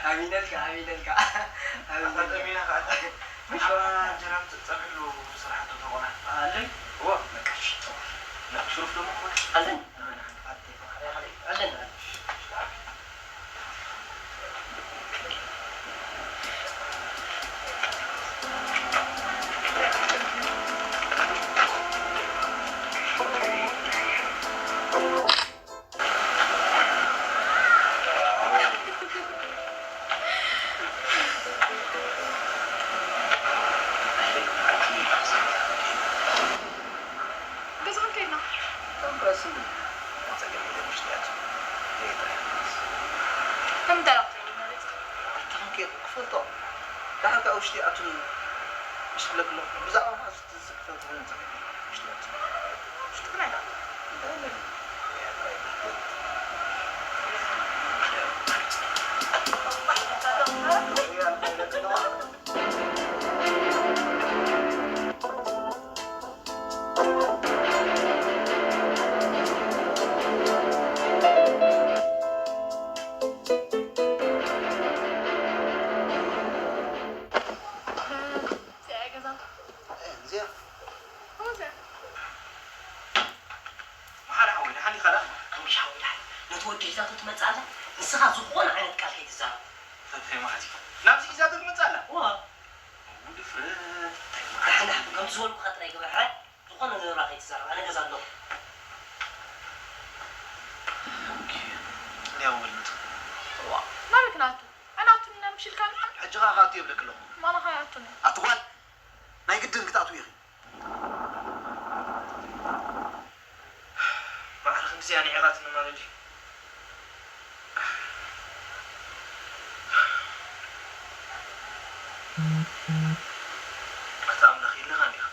ኣሚነልካ፣ ኣሚነልካ። ኣሚነልካ። ኣጋጣሚና ከኣ ምሽ ኣብ እንጀራ ምጽእ ጸብሒ ኣሎ ዝሰርሓቶ ተኾና። ኣለይ? እዎ። በቃ፣ እሺ፣ ጥሩ። ና፣ ስሩፍ ደሞ ክኾን? ኣለይ? ኣበይ ንሓንቲ ፓርቲ ይፈቕድ? ኣለና። ገዛኹም ከይድና። ንምንታይ ኢኹም ትሪእዎ ማለት? ኣታ ከም ከይዱ ክፈልጦ። ደሓር ከኣ ውሽጢ ኣቱን ምስ ክብለኪ ኣለኹ። ብዛዕባ መዓስ ትዝክር ትኾኑ ትኽእል። ውሽጢ ኣቱን። ውሽጢ ግን ኣይደኣኹን። እንታይ ኢለ? እዚኣ? እዚኣ? መሓሪ ሓወይ፣ ደሓን ዲኻ ደኣ? ኣምሽ ሓወይ፣ ደሓን። ነቲ ወዲ ሒዛቶ ትመጽእ ኣላ፣ ንስኻ ዝኾነ ዓይነት ቃል ከይትዛረብ። ተታይ መዓት እዩ? ናብዚ ሒዛቶ ትመጽእ ኣላ? እዋ። እው፣ ድፍረት። እንታይ መዓት እዩ? ደሓን፣ ደሓን። ከምቲ ዝበልኩኻ ጥራይ ግበር፣ ሕራይ? ዝኾነ ዘረባ ከይትዛረብ፣ ኣነ ገዛ ኣለኹ። ኦኬ። እንዲያው በል ንውጣ። እዋ፣ ናበይ ክነኣቱ? ኣይንኣቱን ኢና ምሽ ኢልካና? ሕጂ ኸኣ ክኣቱ እየ እብለኪ ኣለኹ። ማና ኸኣ ኣይኣቱን እየ። ኣቲ ጓል፣ ናይ ግድን ክትኣትዊ ኢኺ። ማዕረ ክንድዚኣ ንዒቓትኒ ማለት ድዩ? ኣታ ኣምላኽ ኢልኻ እንዲኻ።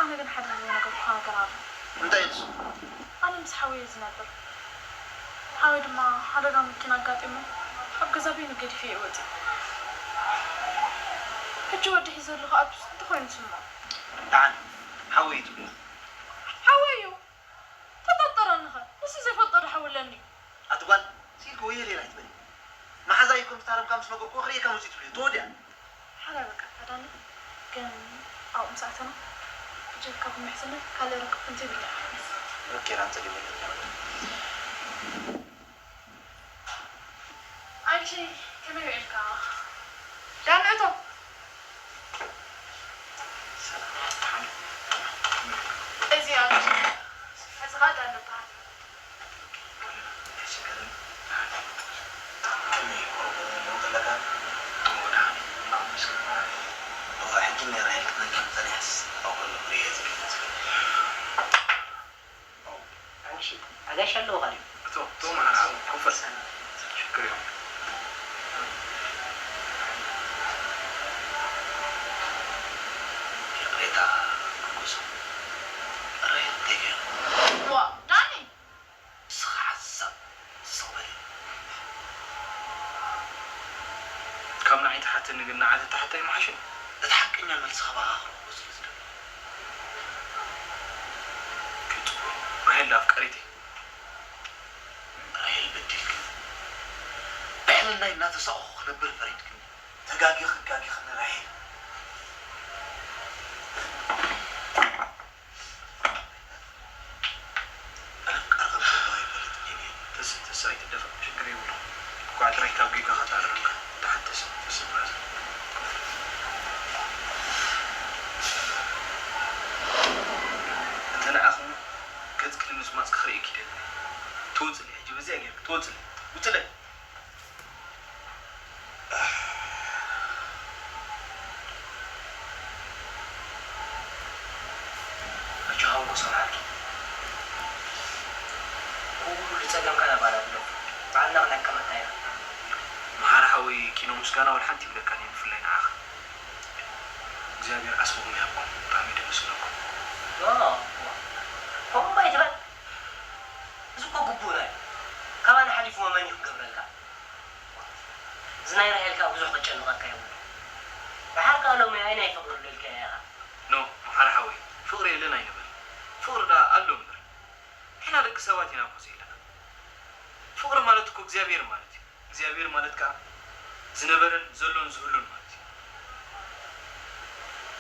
ኣነ ግን ሓደ ዝዘይነገርኩኻ ነገር ኣሎ። እንታይ ንሱ? ኣነ ምስ ሓወይ እየ ዝነብር። ሓወይ ድማ ሓደጋ መኪና ኣጋጢሙ ካብ ገዛ በይኑ ገዲፉ እዩ ወፂኡ። ሕጂ ወዲ ሒዘ ኣለኹ ኣቱስ እንታይ ኮይኑ ዝስምዖ? ደሓን ሓወይ እዩ ትብሎ። ሓወይ እዩ? ተጠርጥረኒኸ? ንሱ ዘይፈልጦ ዶ ሓው ኣለኒ? ኣቲ ጓል፣ ስኢልኪ ወየለይ ኣይትበሊ። መሓዛይ እኮ ምስ ታረምካ ምስ ነገርኩዎ ክርእየካ መጺኡ ትብልዮ። ተወዲኣ። ሓራይ በቃ፣ ኣዳኒ። ግን ኣብኡ ምስ ኣተና፣ ብጀካ ብምሕዝነት ካልእ ርክብ እንተይብልና። ኦኬ፣ ራን ጸሊም ወለድ። ኣይንሸይ፣ ከመይ ውዒልካ? ዳን እቶ። ሰላም፣ ደሓን። እዚ ኣብ፣ እዚ ኸኣ ዳን እበሃል። ኣጋይሽ ኣለዉ ኻልዩ። እቶ፣ እቶ መሓራ፣ ኮፈል። ሽግር የለን። ይቕሬታ፣ ንጉሱ። ራሄል፣ እንታይ ገይሩ? ዋ፣ ዳኒ! ንስኻ ሓሳብ፣ ስቕ በል። ካብ ንዓይ ትሓተኒ ግን ንዓ ተተሓታይ ምሓሸ። እቲ ሓቀኛ መልሲ ከባኻ ክረኽቦ ስለ ዝደለኹ። ከይትጽብሮ። ራሄል ኣፍቃሪተይ። ራሄል በዲልክኒ። ብሕልናይ እናተሳቐኹ ክነብር ፈሪድክኒ። ተጋጊኺ ጋጊኽኒ ራሄል። ኣነ ፍቃር ከም ዘለዎ ኣይፈልጥን እየ። ተስ-፣ ተስ ኣይትደፈር፣ ሽግር የብሉን። እንኳዕ ጥራይ ካብ ጌጋኻ ተኣረምካ። ተሓተስ፣ ተስ ብራዘር። እንተ ንዓኽሞ ገጽኪ ንምስማጽ ክርእየኪ ይደሊ። ትወጽሊ፣ ሕጂ በዚኣ ጌርኪ ትወጽሊ። ውጽለይ። ኣጆኻ እንኮ ሰምዓልኪ። ኩሉ ጸገምካ ናባና ግደፎ። ባዕልና ክነከመካ ኢና። መሓሪ ሓወይ ኪኖ ምስጋና ወላ ሓንቲ ይብለካን እየ ብፍላይ ንዓኻ። እግዚኣብሔር ዓስብኹም ይሃብኩም። ብጣዕሚ እየ ደመስግነኩም። ዋ፣ ዋ። ከምኡ ኣይትበል። እዚ እኮ ግቡእና እዩ። ካባና ሓሊፉ መን እዩ ክገብረልካ? እዚ ናይ ራሄል ከኣ ብዙሕ ከጨንቐካ የብሉን። ደሓር ከኣ ሎሚ ኣይ ናይ ፍቕሪ ኣለልካያ ኢኻ። ኖ፣ መሓሪ ሓወይ፣ ፍቕሪ የለን ኣይንበል። ፍቕሪ ደኣ ኣሎ እምበር። ንሕና ደቂ ሰባት ኢና እኮ ዘለና። ፍቕሪ ማለት እኮ እግዚኣብሔር ማለት እዩ። እግዚኣብሔር ማለት ከኣ ዝነበረን ዘሎን ዝህሉን ማለት እዩ።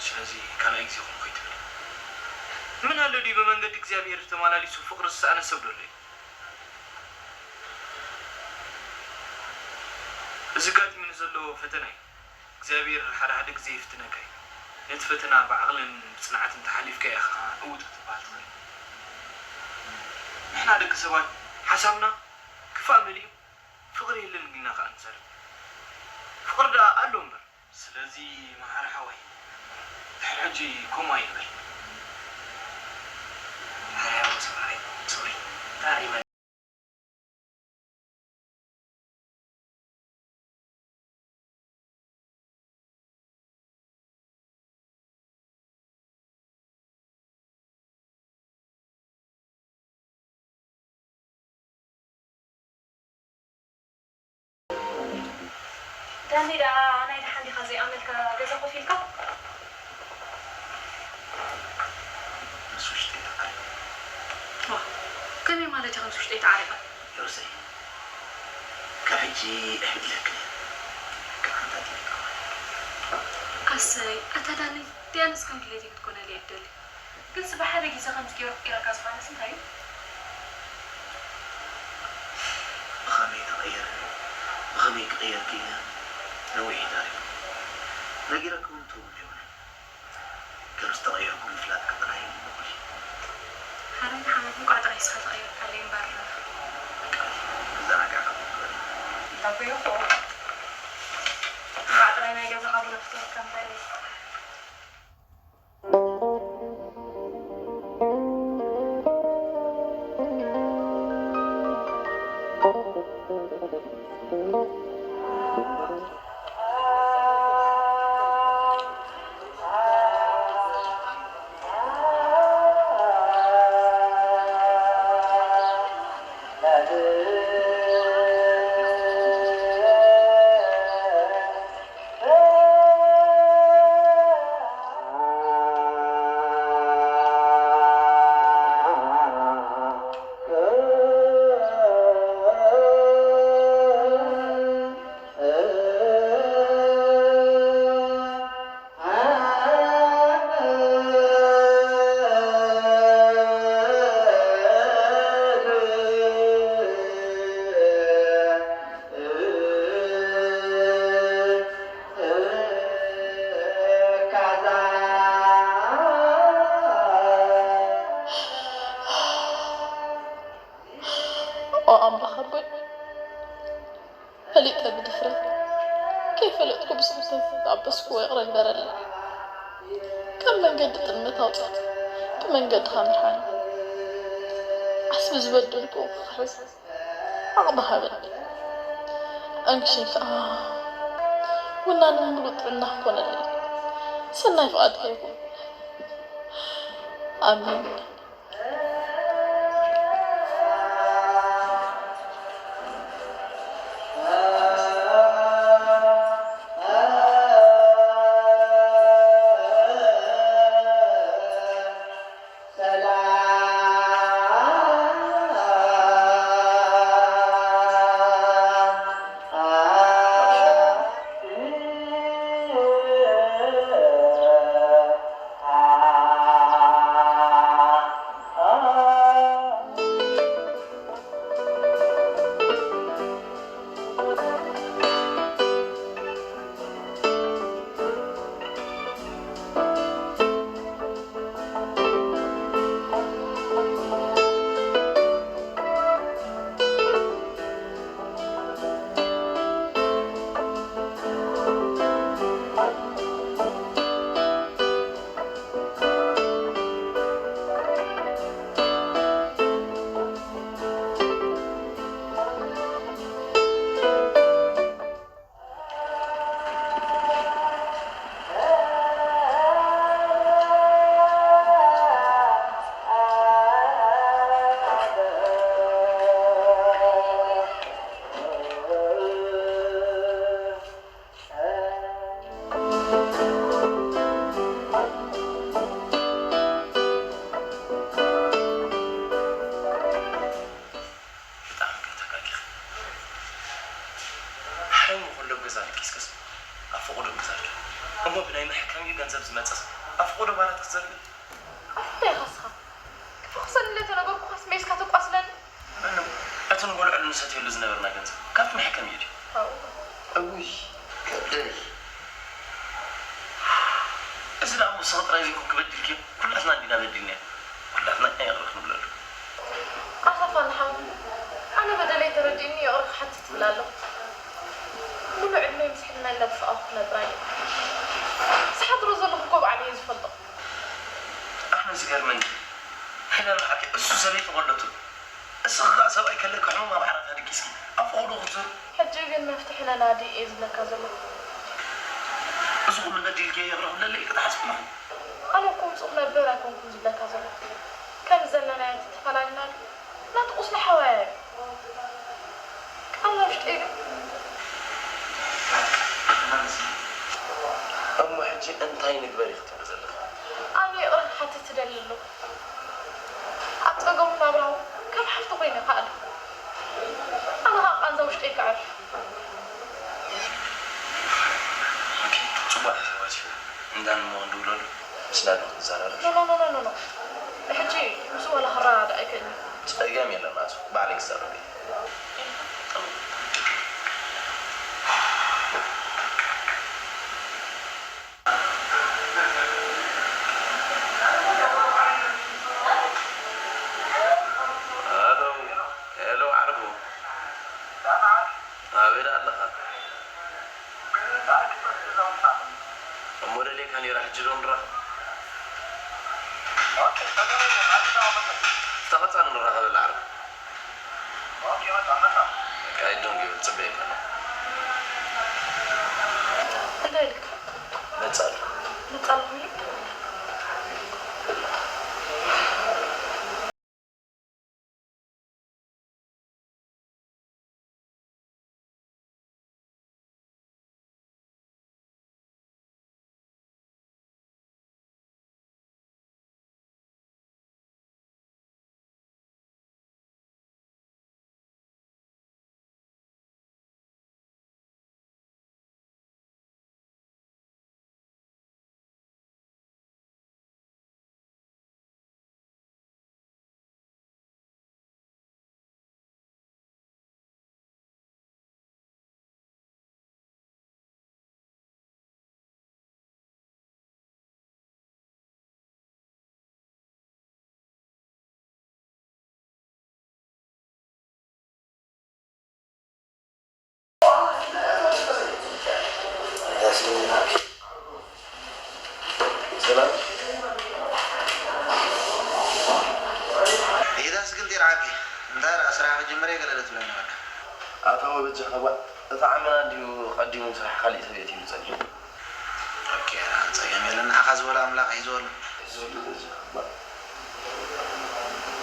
ስለዚ ካልኣይ ግዜ ኹን ከይትብል። ምን ኣሎ ድዩ ብመንገዲ እግዚኣብሔር ተመላሊሱ ፍቕሪ ዝሰኣነ ሰብ ዶ ኣሎ እዩ? እዚ ጋጢሙኒ ዘሎ ፈተና እዩ። እግዚኣብሔር ሓደ ሓደ ግዜ ይፍትነካ እዩ። ነቲ ፈተና ብዓቕልን ብጽንዓትን ተሓሊፍካዮ ኢኻ ዕዉት ክትበሃል ትኽእል። ንሕና ደቂ ሰባት ሓሳብና ክፋእ መሊኡ ፍቕሪ የለን ኢልና ከኣ ንዛረብ። ፍቕሪ ደኣ ኣሎ እምበር። ስለዚ መሓሪ ሓወይ፣ ድሕሪ ሕጂ ከምኡ ኣይንበል። መሓሪ ሓወይ፣ ሶሪ፣ ሶሪ። ታሪመ ዳኒ ደኣ ናይ ደሓን ዲኻ ዘይኣመልካ ገዛ ኮፍ ኢልካ? ምስ ውሽጢ ተዓሪቐ። ዋ፣ ከመይ ማለት ኢኻ ምስ ውሽጠይ ተዓሪቐ? ሮዘይ፣ ካብ ሕጂ ኣይብድለክን እየ። ካብ ኣንታ ጥሜት ክኾን። ኣሰይ፣ ኣታ ዳኒ፣ ደያንስ ከምቲ ለይቲ ክትኮነለይ እደሊ። ግንሲ ብሓደ ግዜ ከምዚ ገይሩ ክቅይረካ ዝኾነስ እንታይ እዩ? ብኸመይ ተቐይረ፣ ብኸመይ ክቕየር ክኢለ ነዊሕ እዩ ታሪኹ። ነጊረኪ እውን ትርጉም የብሉን። ከም ዝተቐየርኩ ምፍላጥኪ ጥራይ እኹል እዩ። ሓረግ ሓመድ እንቋዕ ጥራይ ንስኻ ተቐየርካለይ እምበር። በቃ፣ ክዘናጋዕ ካብ ዝኽእል። እንታይ እኮ ይኹ? እንቋዕ ጥራይ ናይ ገዛኻ ብሎ ክትወካ እምበር። ኦ ኣምላኽ ኣቦይ፣ ፈሊጠ ብድፍረት ከይፈለጥኩ ብስሕተት ዝኣበስክዎ ይቕረ ግበረለይ። ካብ መንገዲ ጥልመት ኣውፅእ፣ ብመንገድኻ ምርሓኒ። ዓስቢ ዝበደልክዎ ክኽሕስ ዓቕሚ ሃበኒ። ኣንክሽን ከዓ ውናንን ምሉእ ጥዕና ክኾነለይ ሰናይ ፍቓድካ ይኹን። ኣሜን። ገዛ ደቂስክስ ኣብ ፈቐዶ ገዛ ኣሎ። እሞ ብናይ መሐከሚ ገንዘብ ዝመጸስ ኣብ ፈቐዶ ባራት ክትዘርጊ? ኣፍንታይ ኢኻ እስኻ? ክፍኽሰኒ እንደ ተነገርኩኻስ ሜስካ ተቋስለኒ? እኖ፣ እቲ ንበልዐሉ ንሰትየሉ ዝነበርና ገንዘብ ካብቲ መሐከሚ እዩ ድዩ? ኣብኡ። እውይ፣ ከብደይ። እዚ ደኣ እሞ ንስኺ ጥራይ ዘይኮንኪ በዲልኪ፣ ኩላትና እንዲና በዲልና። ኩላትና ኢና ይቕረ ክንብለሉ። ኣሰፋ ንሓው፣ ኣነ በደለይ ተረዲእኒ ይቕረ ክሓትት እብል ኣለኹ። ሙሉእ ዕድመይ ምስ ሕልናይ እናተሰቐኹ ክነብር ኣይደልን። ዝሓድሮ ዘለኹ እኮ ባዕለይ እየ ዝፈልጦ። ኣነ ዝገርመኒ፣ ሄለን ሓቂ እሱ ሰበይቱ ከለቱ፣ እስኺ ከኣ ሰብኣይ ከለኪ ሕሙም ኣብ ዓራት ኣደቂስኪ ኣብ ፈቐዶ ክትዞሪ። ሕጂ ግን መፍትሒ ነናዲ እየ ዝብለካ ዘለኹ። እዚ ኩሉ በዲልኪ ይቕረ ክብለለይ ክትሓስቢ ኣለኹ። ኣነ እኮ ምስኡ ክነብር ኣይኮንኩን ዝብለካ ዘለኹ። ከም ዘለናዮ እንተተፈላለና ግን ናቱ ቁስሊ ሓዋያ እዩ። ቃል ውሽጠይ ግን እሞ ሕጂ እንታይ ንግበር ኢኺ ትብሊ ዘለኺ? ኣነ ይቕረ ክሓትት እደሊ ኣለኹ። ኣብ ጸገሙ ናብራኡ ከም ሓፍቲ ኮይነ ክኣልም። ኣነ ኸኣ ቃንዛ ውሽጠይ ከዕርፍ። ኦኬ፣ ጽቡቕ ሓሳባት እዩ። እንዳ ንሞ ክንድውለሉ ምስ ዳኒ ክንዘራረብ። ኖ፣ ኖ፣ ኖ፣ ኖ፣ ኖ። ንሕጂ ምስኡ ዋላ ክረዳዳእ ኣይክእልን። ጸገም የለን ናቱ፣ ባዕለይ ክዛረብ እየ። ሃሎ፣ ሄሎ ዓርኩ፣ ኣበይ ደኣ ኣለኻ? እሞ ደልየካ ነይረ፣ ሕጂ ዶ ንራኸብ? እታ ቀጻሊ ንራኸበላ ዓርኩ። ኦኬ፣ መጻ፣ መጻ። ካይድ ዶንት ጊቭ፣ ጽበየካ ኣለኹ። እንታይ ኢልካ? መጻ ኣለኹ። መጻ ኣለኹ ኢሉ? ሰላም። ይሄዳስ ግን ጤና ዓቢ። እንታይ ደኣ ስራሕ ክጅምር እየ ገለ ዶ ትብለኒ በቃ? ኣታ ወበጃኻ ጓል፣ እቲ ዓመና እንድዩ ቀዲሙ ስራሕ ካሊእ ሰብ የእትዩ ዝጸንሑ። ኦኬ፣ ጸገም የለን። ንዓኻ ዝበሎ ኣምላኽ ይሕዞ ኣሎ። ይሕዞ ኣሎ በጃኻ ጓል።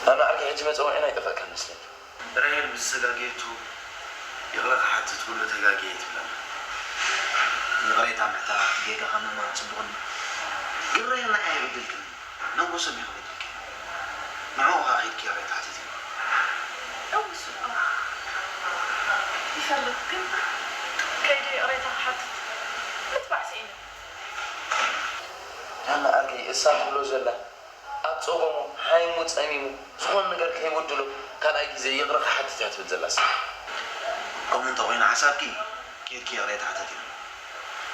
ኣነ ዓርከይ ሕጂ መጸውዒና ኣይጠፈእካን መስለኒ። ራሄል ብዝተጋገየቱ ይቕረ ክሓትት ኩሉ ተጋግየ ትብለና። ይቕሬታ ምሕታት ጌጋኻ ምእማን ጽቡቕ እዩ። ግን ራሄል ንዓይ ኣይበደልክን። ነንጎ ሰብ እዩ ክበድልኪ። ንዕኡ ኸኣ ኺድኪ ይቕሬታ ሓቲቲ። እው፣ እሱ እኮ ይፈልጥ፣ ግን ከይደ ይቕሬታ ክሓትት ምትባዕ ስኢነ። ሃና ዓርከይ፣ እሳ ትብሎ ዘላ ኣብ ጸገሙ፣ ሓይሙ፣ ጸሚሙ፣ ዝኾነ ነገር ከይበድሎ ካልኣይ ግዜ ይቕረ ክሓትት እያ ትብል ዘላስ። ከምኡ እንተኾይኑ ሓሳብኪ፣ ኬድኪ ይቕሬታ ሓተቲ።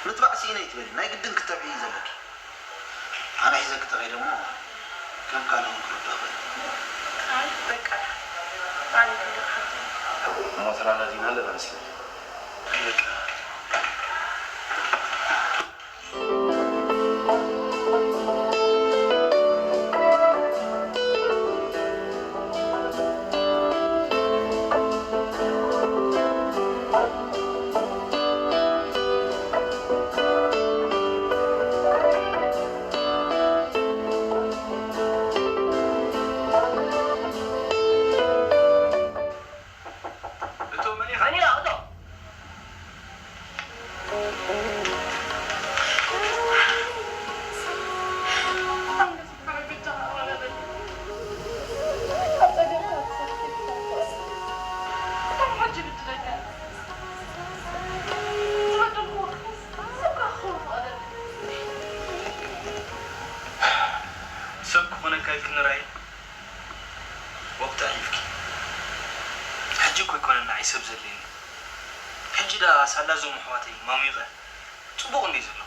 ምትባዕ ስኢነ ኣይትበሊ፣ ናይ ግድን ክትተብዒ እዩ ዘለኪ። ኣነ ሒዘኪ ተኸይደ እሞ ከም ካልኦን ክርድኦ እኽእል። ኣይ በቃ፣ ባዕለይ ከይደ ክሓቶ። እሞ ተራዳዲእና ኣለና መስለኒ። በቃ። እቶ መን ኢኻ? መን ኢኻ? እቶ። ሕጂ እኮ ኣይኮነን ንዓይ ሰብ ዘድልየኒ። ሕጂ ደኣ ሳላ እዞም ኣሕዋተይ ማሚቐ ጽቡቕ እንድዩ ዘሎ።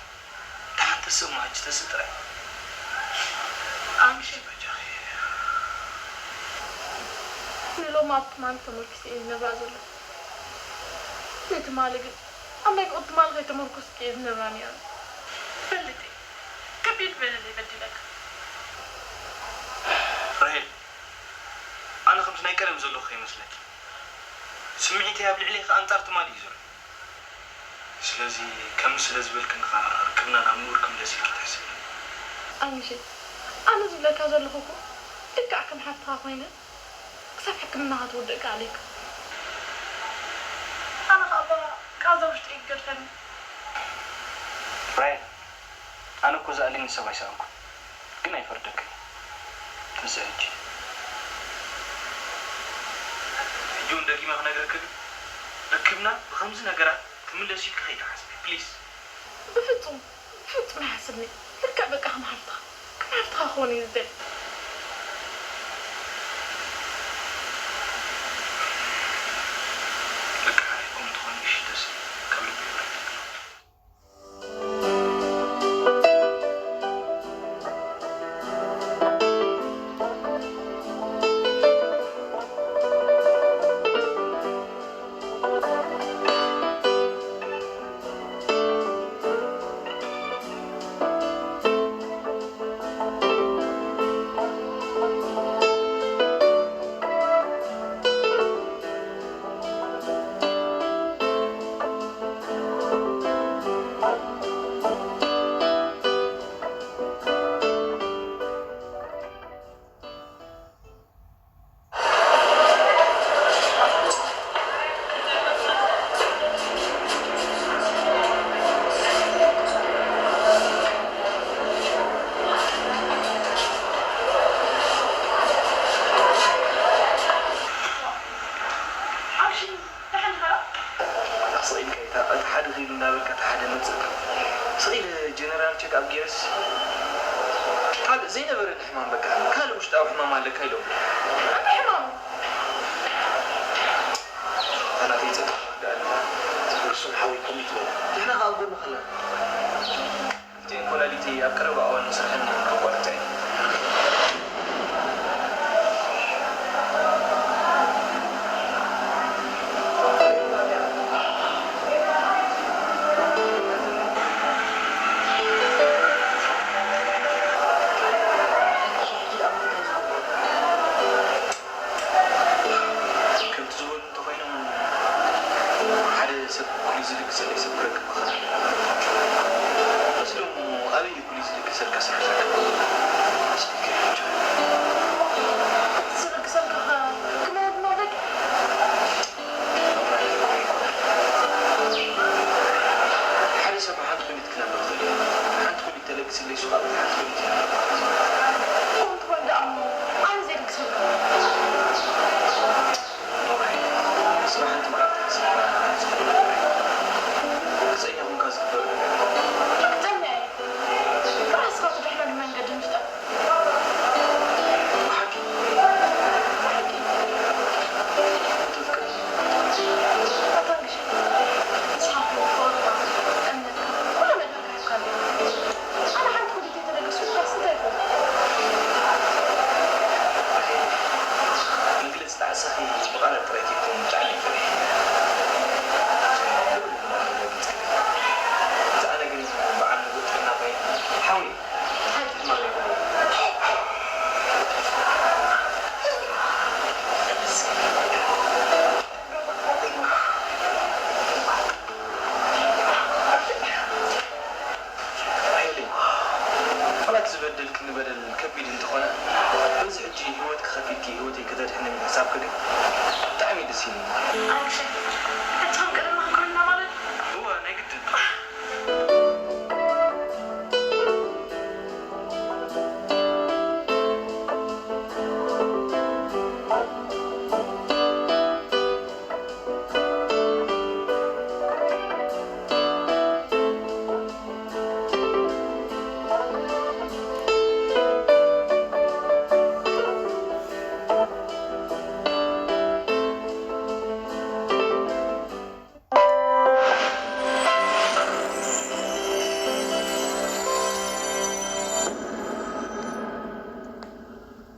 ደሓን ተስእ እሞ ሕጂ ተስእ ጥራይ። ኣምሽ በጃኺ። ንሎሚ ኣብ ትማሊ ተመርኪሰ እየ ዝነብራ ዘለኹ። ንትማሊ ግን ኣብ ናይ ብቕድማል ከይተመርኮስኩ እየ ዝነብራ ነይረ። በልጠይ፣ ከቢድ በደል እየ በዲለካ። ራሄል፣ ኣነ ከምቲ ናይ ቀደም ዘለኹ ከይመስለኪ። ስምዒተይ ኣብ ልዕሌኺ ኣንጻር ትማሊ እዩ ዘሎ። ስለዚ ከምዚ ስለ ዝበልክኒ ኸኣ ርክብና ናብ ንቡር ክምለስ ኢልኪ ትሕስቢ። ኣንሺ፣ ኣነ ዝብለካ ዘለኹ እኮ ልክዕ ከም ሓፍትኻ ኮይነ ክሳብ ሕክምናኻ ትውድእ ክኣልየካ። ኣነ ኸኣ እባ ቃንዛ ውሽጠይ ይገድፈኒ። ራሄል፣ ኣነ እኮ ዝኣልየኒ ሰብ ኣይሰኣንኩን፣ ግን ኣይፈርደክን። ተስእ ሕጂ። ሕጂ እውን ደጊመ ክነግረኪ ግን፣ ርክብና ብኸምዚ ነገራት ክምለስ ኢልኪ ከይትሓስቢ፣ ፕሊስ። ብፍጹም፣ ብፍጹም ኣይሓስብን እየ። ልክዕ በቃ ከም ሓፍትኻ፣ ከም ሓፍትኻ ክኾን እየ ዝደሊ። በቃ ከምኡ ትኾኒ እሺ፣ ተስእ፣ ካብ ልቢ ይብረክ። ኣምሽን ደሓን ዲኻ? ኣታ ስቕ ኢልካ ኢታ፣ እቲ ሓደ ኺዱ እናበልካ እቲ ሓደ መጽእ። ስቕ ኢለ ጀነራል ቸክ ኣፕ ገይረስ፣ ካልእ ዘይነበረኒ ሕማም በቃ፣ ካልእ ውሽጣዊ ሕማም ኣለካ ኢሎም። እንታይ ሕማም? ኣታ ናተይ ጸገም ወዳእኒ። ርሱን ሓወይ ኮሚት በል። ንሕና ኸኣ ኣብ ጎንኻ ኣለና። ክልቲኤን ኮላሊተይ ኣብ ቀረባ እዋን ስርሐን ከቋርጻ እየን። ከምቲ ዝበሉ እንተኾይኖም፣ ሓደ ሰብ ኩሉ ዝልግሰለይ ሰብ ክረክብ ክኽእል። በዚ ደሞ ኣበይ እዩ ኩሉ ዝልግሰልካ ሰብ ዝረክብ? ዝልግሰልካ ከ ክመውት ማለት? ሓደ ሰብ ሓንቲ ኩሊት ክነብር ይኽእል እዩ። ሓንቲ ኩሊት ተለግስለይ፣ እሱ ካብ ሓንቲ ኩሊት ይነብር ማለት እዩ። ከምኡ እንተኾይኑ ደኣ እሞ ኣነ ዘይልግሰልካ። ኖራይ፣ ስራሕ ሓንቲ መዓልቲ ክስራሕ ዝኽእል ነገር እዩ። ግዘኛ ኮንካ ዝግበር ነገር እዩ። ግዘኛ እየ። ጥራሕ ንስኻ ትድሕነሉ መንገዲ ምፍጣር። ብሓቂ? ብሓቂ። እንተፍቅር። ኣታ ንግሸ፣ ንስኻ እኮ ፍቕርኻ፣ እምነትካ፣ ኩሉ ነገርካ ሂብካኒ። ኣነ ሓንቲ ኩሊተይ ተለጊሱልካስ እንታይ ይኸውን? መግለጺ ጣዕሳኺ ብቓላት ጥራይ ከይኮነ ብጣዕሚ ይፈርሕ። እቲ ኣነ ግን በዓል ንጉስ ጥዕና ኮይኑ፣ ሓወይ፣ እንታይ ሕማም የብለይን። ራሄለይ፣ ዋላ እቲ ዝበደልክኒ በደል ከቢድ እንተኾነ፣ በዚ ሕጂ ህይወትኪ ከፊልኪ ህይወተይ ከተድሕንኒ ምሕሳብኪ ግን ብጣዕሚ ደስ ኢሉኒ። ኣንክሸ፣